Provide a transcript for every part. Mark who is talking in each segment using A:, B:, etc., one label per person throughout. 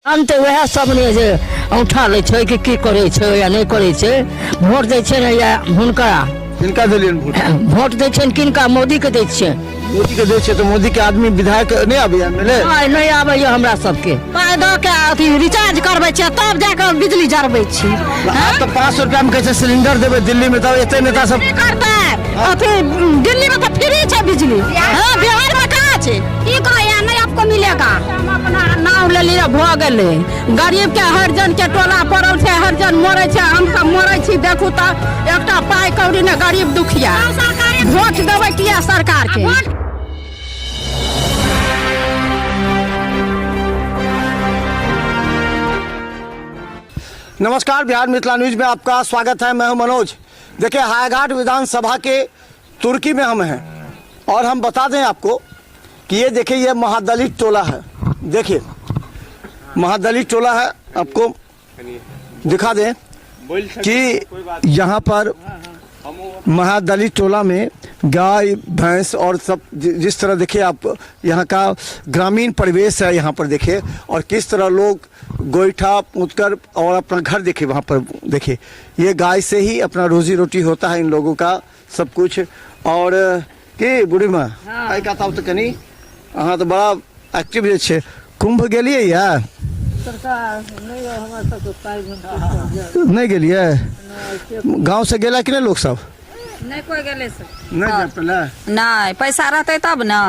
A: हम तऽ उएह सब ने जे औंठा लै छै कि की करै छै या नहि करै छै। भोट दै छै ने या हुनका।
B: किनका देलियनि भोट?
A: भोट दै छियनि किनका? मोदीके दै छियनि।
B: मोदीके दै छियै तऽ मोदीके आदमी विधायक नहि आबैया मिले?
A: नहि, नहि आबैया हमरा सबके।
C: पाइ दऽ के अथी रिचार्ज करबै छियै, तब जाकऽ बिजली जरबै छी।
B: आब तऽ 500 रुपया में कहै छै सिलेंडर देबै दिल्ली में, तब एते नेता सब
C: की करतै? अथी दिल्ली में तऽ फ्री छै बिजली, हँ, बिहार में कहाँ छै?
D: की कहैया नहि आपको मिलेगा।
C: हम अपना नाव लेलियै, भऽ गेलै। गरीब के हरिजन के टोला पड़ल छै, हरिजन मरै छै, हम सब मरै छी। देखू तऽ एकटा पाइ कौड़ी ने, गरीब दुखिया भोट देबै किया सरकार के?
B: नमस्कार, बिहार मिथिला न्यूज में आपका स्वागत है। मैं हूं मनोज। देखिए, हायाघाट विधानसभा के तुर्की में हम हैं और हम बता दें आपको कि ये देखिए, ये महादलित टोला है। देखिए, महादलित टोला है। आपको दिखा दें कि यहाँ पर महादलित टोला में गाय भैंस और सब जिस तरह देखिए आप यहाँ का ग्रामीण परिवेश है यहाँ पर देखिए, और किस तरह लोग गोईठा पोतकर और अपना घर देखिए वहाँ पर देखिए, ये गाय से ही अपना रोजी रोटी होता है इन लोगों का सब कुछ। और की बूढ़ी माँ, एहि कात आउ तऽ कनि, अहाँ तऽ बड़ा एक्टिव जे छै। कुंभ गेलियै या नहि गेलियै? गाँव से गेला कि नहि लोक सब?
D: नहि कोइ गेलै से।
B: नहि जाय पड़लै?
D: नहि, पैसा रहतै तब ने।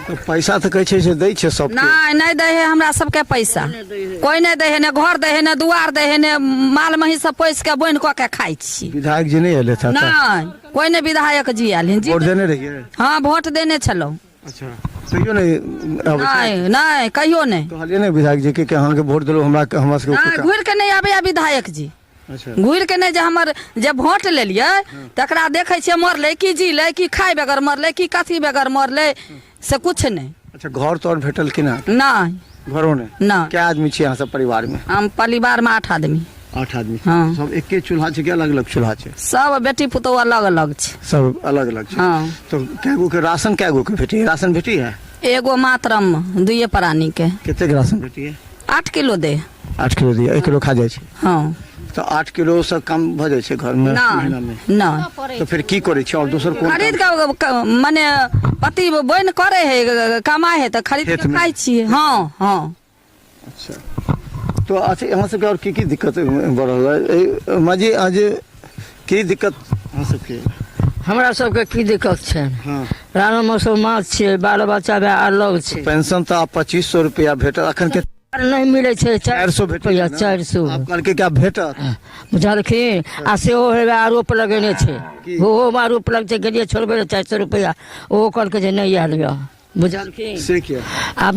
B: तऽ पैसा तऽ कहै छै से दै छै सबके।
D: नहि, नहि दै है हमरा सबके पैसा, कोइ नहि दै है, ने घर दै है, ने दुआर दै है, ने माल महींस सब पोसि के बोनि कऽ के खाइ छी।
B: विधायक जी नहि एलै तऽ?
D: नहि, कोइ नहि विधायक जी आयल हन जी।
B: वोट देने रहियै?
D: हँ, वोट देने छलहुँ।
B: अच्छा, कहियो नहि आबै छै?
D: नहि, नहि, कहियो नहि।
B: कहलियै ने विधायक जी के कि अहाँके वोट देलहुँ, हमरा हमरा सबके
D: नहि, घुरि के नहि आबैया विधायक जी।
B: अच्छा।
D: घुरि के नहि, जे हमर जे वोट लेलियै तकरा देखै छियै मरलै कि जीलै, कि खाइ बगैर मरलै कि कथी बगैर मरलै, से कुछ नहि।
B: अच्छा, घर तर भेटल कि नहि?
D: नहि।
B: घरो नहि?
D: नहि।
B: कए आदमी छी अहाँ सब परिवार में?
D: हम परिवार में 8 आदमी।
B: 8 आदमी?
D: हाँ।
B: सब एके चूल्हा छै कि अलग अलग चूल्हा छै?
D: सब बेटी पुतोह अलग अलग छै।
B: सब अलग अलग छै।
D: हाँ।
B: तो कै गो के राशन, कै गो के भेटी? राशन भेटी है?
D: एगो मात्रम, दुइये प्राणी के।
B: कतेक राशन भेटी है?
D: 8 किलो दे।
B: 8 किलो दिया, 1 किलो खा जाइ छै?
D: हाँ।
B: तो 8 किलो से कम भऽ जाइ छै घर में महीना में?
D: नहि।
B: तो फिर की करै छी और दोसर कोन?
D: खरीद के, मने पति बोनि करे है, कमाए है, तऽ खरीद
B: खेत
D: के
B: में?
D: खाइ छियै। हाँ, हाँ।
B: अच्छा, तो अच्छा, अहाँ सबके और की की दिक्कत बढ़ल है? ए, माँ जी, अहाँ जे की दिक्कत अहाँ सबके?
A: हमरा सबके की दिक्कत छै?
B: हाँ।
A: रानो मुसलमान छियै, बाल बच्चा भी अलग छै।
B: पेंशन तऽ आब 2500 रुपया भेटत अखन के?
A: नहि मिलै छै।
B: 400 भेटै
A: रुपैआ
B: छै ने?
A: 400।
B: आब कहलकै कि आब भेटत।
A: बुझलखिन? आ सेहो हेबे आरोप लगेने छै।
B: की?
A: ओहो आरोप लग छै। गेलियै छोड़बै लए 400 रुपैआ, ओहो कहलकै जे नहि आयल यऽ। बुझलखिन?
B: से किया?
A: आब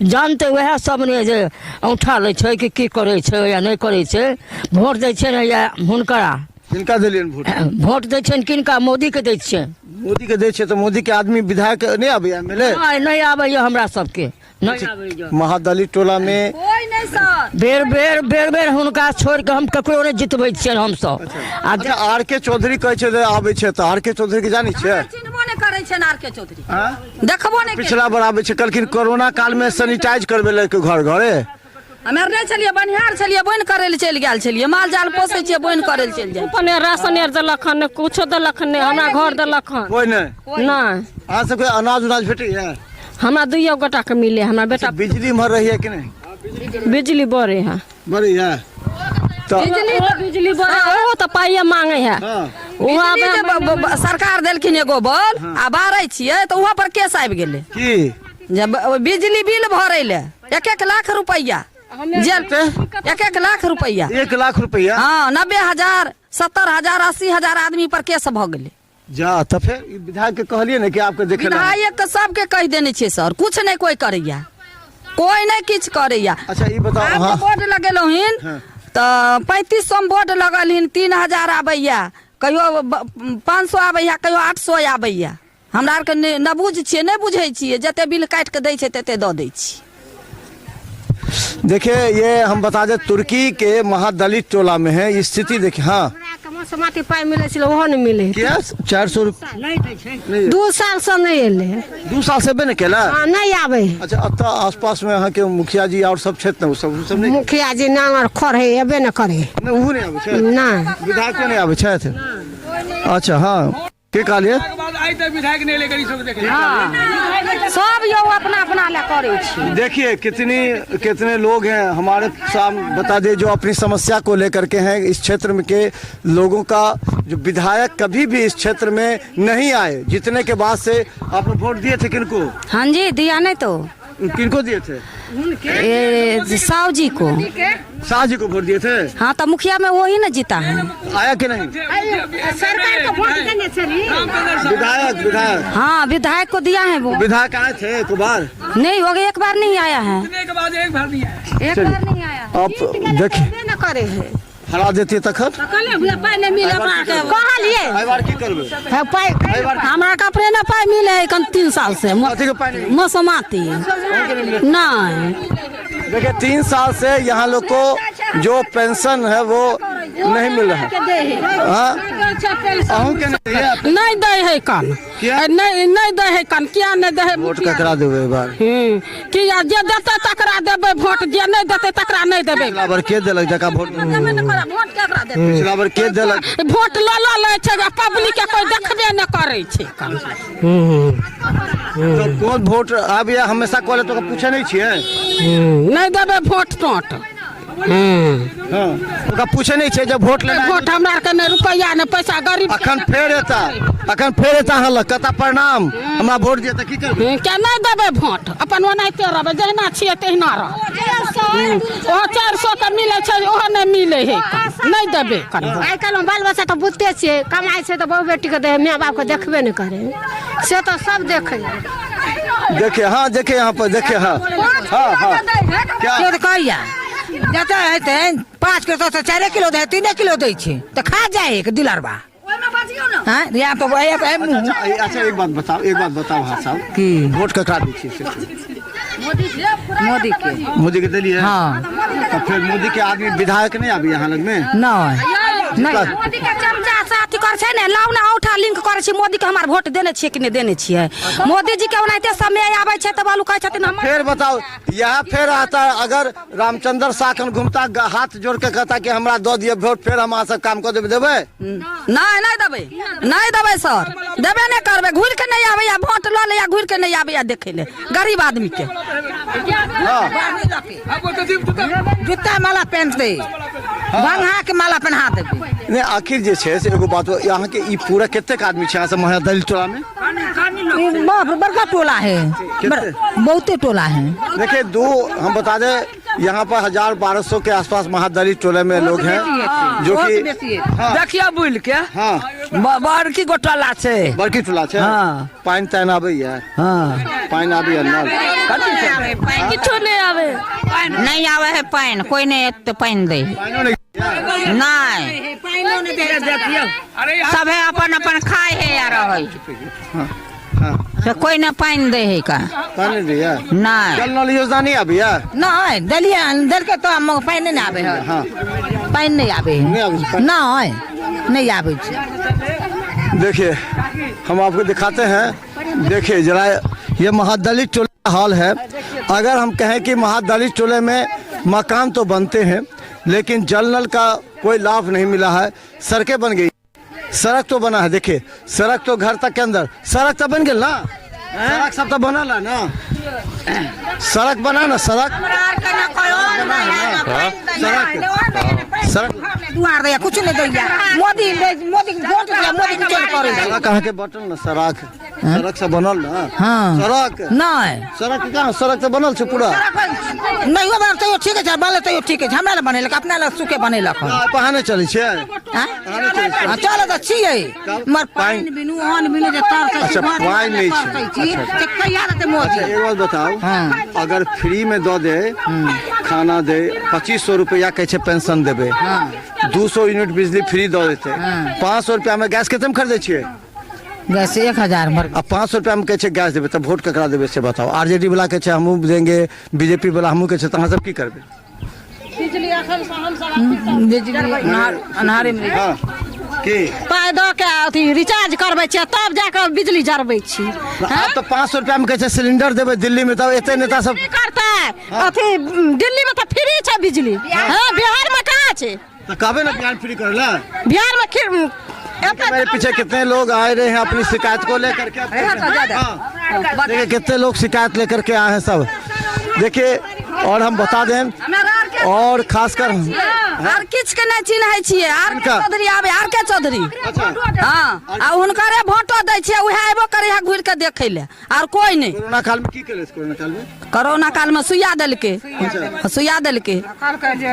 A: जानते उएह सब ने जे औंठा लै छै कि की करै छै या नहि करै छै। भोट दै छै ने या हुनका।
B: किनका देलियनि भोट?
A: भोट दै छियनि किनका? मोदीके दै छियनि।
B: मोदीके दै छियै तऽ मोदीके आदमी विधायक नहि आबैया मिले?
A: नहि, नहि आबैया हमरा सबके, नहि आबैया।
B: महादलित टोला में
D: कोइ नहि सर।
A: बेर बेर बेर बेर हुनका छोड़ि कऽ हम ककरो नहि जितबै छियनि हमसब। आ
B: अच्छा, आर के चौधरी कहै छै जे आबै छै, तऽ आर के चौधरी के जानै छियै?
D: चिन्हबो नहि करै छै आर के चौधरी।
B: आँय?
D: देखबो नहि।
B: पिछला बार आबै छै, कहलखिन कोरोना काल में सैनिटाइज करबै लए घर घरे।
D: हमे आर नहि छलियै, बनिहार छलियै, बोनि करै लए चलि गेल छलियै, माल जाल पोसै छियै, बोनि करै लए चलि जाइ।
E: अपन राशन आर देलक हन, कुछो देलक हन नहि, हमरा घर देलक हन।
B: कोइ नहि?
E: नहि।
B: अहाँ सबके अनाज उनाज भेटैया?
E: हमरा दुइयो गोटा के मिले, हमरा बेटा।
B: बिजली इम्हर रहैया कि नहि?
E: बिजली बड़े है।
B: बड़ैया तऽ
E: बिजली बिजली बड़े, ओहो तऽ पाइए मांगे है।
B: हाँ।
E: वहाँ
D: बिजली जे सरकार देलखिन एगो बल आ बारै छियै तऽ वहाँ पर केस आबि गेलै।
B: की?
D: जब बिजली बिल भरै ले 1-1 लाख रुपैआ जेल, 1-1 लाख रुपैआ।
B: 1 लाख रुपैआ?
D: हाँ, 90,000, 70,000, 80,000 आदमी पर केस भऽ गेलै।
B: जा, तऽ फेर ई विधायक के कहलियै ने कि आपके देखे ला?
D: विधायक के सबके कहि देने छियै सर, कुछ नहि कोइ करैया, कोइ नहि किछु करैया।
B: अच्छा, ई बताउ
D: आब
B: अहाँ।
D: बोर्ड लगेलहुँ हिन
B: हाँ।
D: तऽ 3500 मे बोर्ड लगल हिन, 3000 आबैया, कहियो 500 आबैया, कहियो 800 आबैया। हमरा आरके नहि नबूझ छियै, नहि बुझै छियै, जते बिल काटि कऽ दै छै तते दऽ दै छी।
B: देखिए, ये हम बता दें तुर्की के महादलित टोला में है स्थिति। देखिए, हाँ।
F: हमरा के
E: मसमाती पाइ मिलै छलै ओहो नहि मिलै
B: किया 400 रुपया?
E: 2 साल से नहि एलै।
B: 2 साल से एबे नहि केला?
E: हँ, नहि आबै है।
B: अच्छा, एतऽ आसपास में अहाँके मुखिया जी और सब छथि ने, ओ सब, ओ सब नहि?
E: मुखिया जी नांगर खर है, एबे नहि करै।
B: नहि, ओहो नहि आबै छथि?
E: नहि।
B: विधायको नहि आबै छथि? अच्छा, हँ, के कहलियै?
C: सब यौ अपना अपना लए करै छी।
B: देखिए कितनी कितने लोग हैं हमारे सामने, बता दिए जो अपनी समस्या को लेकर के हैं। इस क्षेत्र में के लोगों का जो विधायक कभी भी इस क्षेत्र में नहीं आए, जीतने के बाद से। आप लोग वोट दिए थे किनको?
D: हाँ जी, दिया नहीं तो।
B: किनको दिए थे?
D: ए, साहु जी को।
B: शाह जी को वोट दिए थे?
D: हाँ, तो मुखिया में वही ना जीता है।
B: आया कि नहीं?
E: सरकार के वोट देने छै।
B: विधायक, विधायक।
D: हाँ, विधायक को दिया है वो।
B: विधायक आए थे एक बार?
D: नहीं हो गया, एक बार नहीं आया है, एक बार नहीं आया।
B: आप देखिए
E: न करे है।
B: हरा देती तखन।
E: कहलिए।
B: एहि बार की करबै?
E: हे, पाइ।
C: हमरा कपड़े ने पाइ मिले है कन 3 साल से।
B: कथी के पाइ नहि?
C: मसमाती नहीं।
B: देखिए, 3 साल से यहाँ लोग को जो पेंशन है वो नहीं मिल रहा है। हाँ, अहूँ के नहीं है?
C: नहीं दै है कन।
B: किया?
C: नहीं, नहीं दै है कन। किया नहीं दै है?
B: वोट ककरा देबै एहि बार?
C: किया, जे देतै तकरा देबै वोट, जे नहि देतै तकरा नहि देबै।
B: पिछला बार के देलक जका वोट?
C: देबै ने करा, वोट केकरा देतै?
B: पिछला बार के देलक?
C: वोट लऽ लऽ लै छै, पब्लिक के कोइ देखबे नहि करै छै कन।
B: तो कोन वोट आब या हमेशा कहले तो पूछे नहीं छियै?
C: नहि देबै वोट तोट।
B: हाँ, ओकरा पूछे नहीं छियै जब वोट लेना?
C: वोट हमरा आरके नहि रुपैआ नहि पैसा, गरीब।
B: अखन फेर एता, अखन फेर एता अहाँ लग, कहता प्रणाम, हमरा वोट दिअ, तऽ की करबै?
C: के नहि देबै वोट, अपन ओनाहिते रहबै, जहिना छियै तहिना रहबै। ओहो 400 के मिलै छै, ओहो नहि मिलै है, नहि देबै कन।
E: आइ काल्हि बाल बच्चा तऽ बुझते छियै, कमाइ छै तऽ बहु बेटीके दै, माय बापके देखबे नहि करै, से तऽ सब देखै।
B: देखिए, हाँ, देखिए यहाँ पर, देखिए, हाँ हाँ हाँ, क्या?
F: के तऽ कहैया जतऽ हेतै 5 किलो तऽ 4 किलो दै, 3 किलो दै छै तऽ खा जाइ है दिलरबा। हाँ, यहाँ तो वही है मुँह।
B: अच्छा, अच्छा, एक बात बताओ, एक बात बताओ। हाँ साहब,
F: की?
B: वोट ककरा दै छियै से?
F: मोदी के।
B: मोदी के देलियै?
F: हाँ।
B: तऽ फेर मोदी के आदमी विधायक नहीं आबी यहाँ लग में?
F: नहीं नहीं।
C: मोदी के चमचा से अथी करै छै ने, लाउ ने औंठा लिंक करै छै मोदी के। हमर वोट देने छियै कि नहि देने छियै? मोदी जी के ओनाहिते समय आबै छै तऽ बालू कहै छथिन हमर।
B: फिर बताओ, यहाँ फिर आता है, अगर रामचंद्र शाह खन घूमता, हाथ जोड़ के कहता कि हमरा दऽ दिअ वोट, फेर हम अहाँ सब काम कऽ देबै, देबै?
D: नहि, नहि देबै, नहि देबै सर, देबे नहि करबै। घुरि के नहि आबैया, वोट लऽ लैया, घुरि के नहि आबैया देखै ले गरीब आदमी के।
F: जूता माला पहनते, भंगा के माला पहना देबै।
B: नहि, आखिर जे छै से एगो बात, अहाँके ई पूरा कतेक आदमी छै अहाँ सब महादलित टोला में?
F: ई बाप रे, बड़का टोला है।
B: कितने?
F: बहुते टोला है।
B: देखिए, दो हम बता दें, यहाँ पर 1000-1200 के आसपास महादलित टोले में लोग हैं जो कि, हाँ।
A: देखियौ बुलि के।
B: हाँ।
A: बड़की गो टोला छै।
B: बड़की टोला छै।
A: हाँ।
B: पानि तानि आबैया?
A: हाँ।
B: पानि आबैया नल?
E: किछो नहि आबै।
G: नहीं आवे है पानि, कोई नहीं एते पानि दै है।
B: पानिओ नहि?
G: नहीं, सब है अपन अपन खाए है या रहे
B: हाँ हाँ
G: से कोई न पानि दै है का।
B: पानि नहि दैया?
G: नहीं।
B: जल नल योजना नहीं आबैया?
F: नहीं देलियै, देलकै तऽ मगर पानि नहि आबै है। पानि नहि आबै है।
B: नहि आबै छै पानि?
F: नहीं, नहीं आबै छै।
B: देखिए, हम आपको दिखाते हैं, देखिए जरा, ये महादलित टोला हॉल है। अगर हम कहें कि महादलित टोले में मकान तो बनते हैं, लेकिन जल नल का कोई लाभ नहीं मिला है। सड़कें बन गई, सड़क तो बना है, देखिए सड़क तो घर तक के अंदर सड़क तो बन गई ना, सड़क सब तो बनल है ना, सड़क बना ना, सड़क सड़क सड़क
F: दुआर दैया, कुछ नहि दैया मोदी। मोदी के वोट दिया, मोदी के चल करै छै।
B: सड़क अहाँके बटल ने, सड़क, सड़क से बनल ने?
F: हाँ।
B: सड़क?
F: नहि।
B: सड़क कहाँ, सड़क तऽ बनल छै पूरा।
F: नहियो बनल तैयो ठीक छै, बनल तैयो ठीक छै। हमरा लए बनेलक, अपना लए सुखे बनेलक हन।
B: अहाँ नहि चलै छियै?
F: आँय? हँ, चलै तऽ छियै मगर पानि बिनु अन्न बिनु जे तरसै छी,
B: अच्छा,
F: घर
B: पानि नहि छै।
F: तरसै छी, से कहिया देतै मोदी?
B: अच्छा, एक बात बताउ।
F: हाँ।
B: अगर फ्री में दऽ दे, खाना दे, 2500 रुपया कहै छै पेंशन देबै, 200 यूनिट बिजली फ्री दऽ देतै, 500 रुपया में गैस कते में खरीदै छियै?
F: गैस 1000 भर।
B: आ 500 रुपया में कहै छै गैस देबै, तऽ वोट ककरा देबै से बताउ। आरजेडी वाला कहै छै हमहूँ देंगे, बीजेपी वाला हमहूँ कहै छै, तऽ अहाँ सब की करबै?
F: बिजली अन्हारे में।
B: हाँ। की
C: पाइ दऽ के अथी रिचार्ज करबै छियै तब जाकऽ बिजली जरबै छी।
B: आब तऽ 500 रुपया में कहै छै सिलेंडर देबै दिल्ली में, तब एते नेता सब
C: की करतै? अथी दिल्ली में तऽ फ्री छै बिजली, हँ बिहार में कहाँ छै?
B: तो कहबे ना बिहार फ्री करे ला।
C: बिहार में
B: मेरे पीछे कितने लोग आए रहे हैं अपनी शिकायत को लेकर के। हाँ। देखिए कितने लोग शिकायत लेकर के आए हैं सब, देखिए। और हम बता दें और खासकर
D: आर किछु के नहि चिन्है छियै। आर के चौधरी आबै, आर के चौधरी, हँ, आ हुनकरे भोटो दै छियै, उएह अयबो करै है घुरि के देखै लए, आर कोइ नहि।
B: कोरोना काल में की केले? कोरोना काल में,
D: कोरोना काल में सुइया देलकै, सुइया देलकै,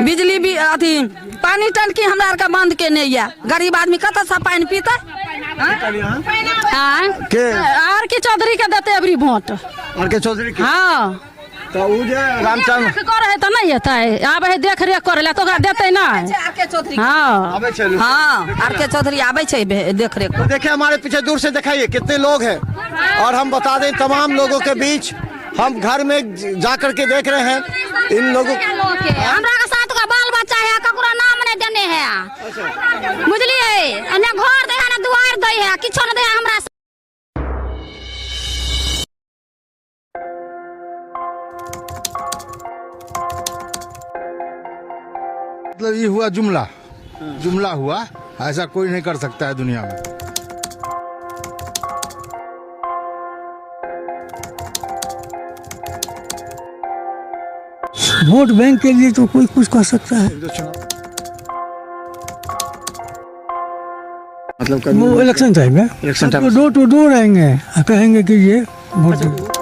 D: बिजली भी अथी पानी टंकी हमरा आरके बंद केने यऽ, गरीब आदमी कतऽसँ पानि पीतै?
B: के
C: आर के चौधरी के देतै अबरी वोट।
B: आर के चौधरी के?
C: हँ।
B: तो उ जे रामचंद्र
C: करे है तऽ नहि एतै, आबै है देख रेख करे लए तऽ ओकरा देतै नहि।
D: आर के चौधरी,
C: हँ,
B: आबै छै?
D: हँ, आर के चौधरी आबै छै देख रेख।
B: तो देखिए हमारे पीछे दूर से दिखाइए कितने लोग हैं, और हम बता दें तमाम लोगों के बीच हम घर में जा करके देख रहे हैं इन लोगों।
E: हमरा के सात गो बाल बच्चा है, ककरो नाम नहीं देने है, बुझलिए? ने घर दे है, ने दुआर दे है, किछो नहीं दे है हमरा।
H: मतलब ये हुआ जुमला, जुमला हुआ, ऐसा कोई नहीं कर सकता है दुनिया में।
I: वोट बैंक के लिए तो कोई कुछ कह सकता है।
B: मतलब
I: वो इलेक्शन टाइम है,
B: इलेक्शन टाइम
I: तो डोर टू डोर आएंगे, कहेंगे कि ये वोट।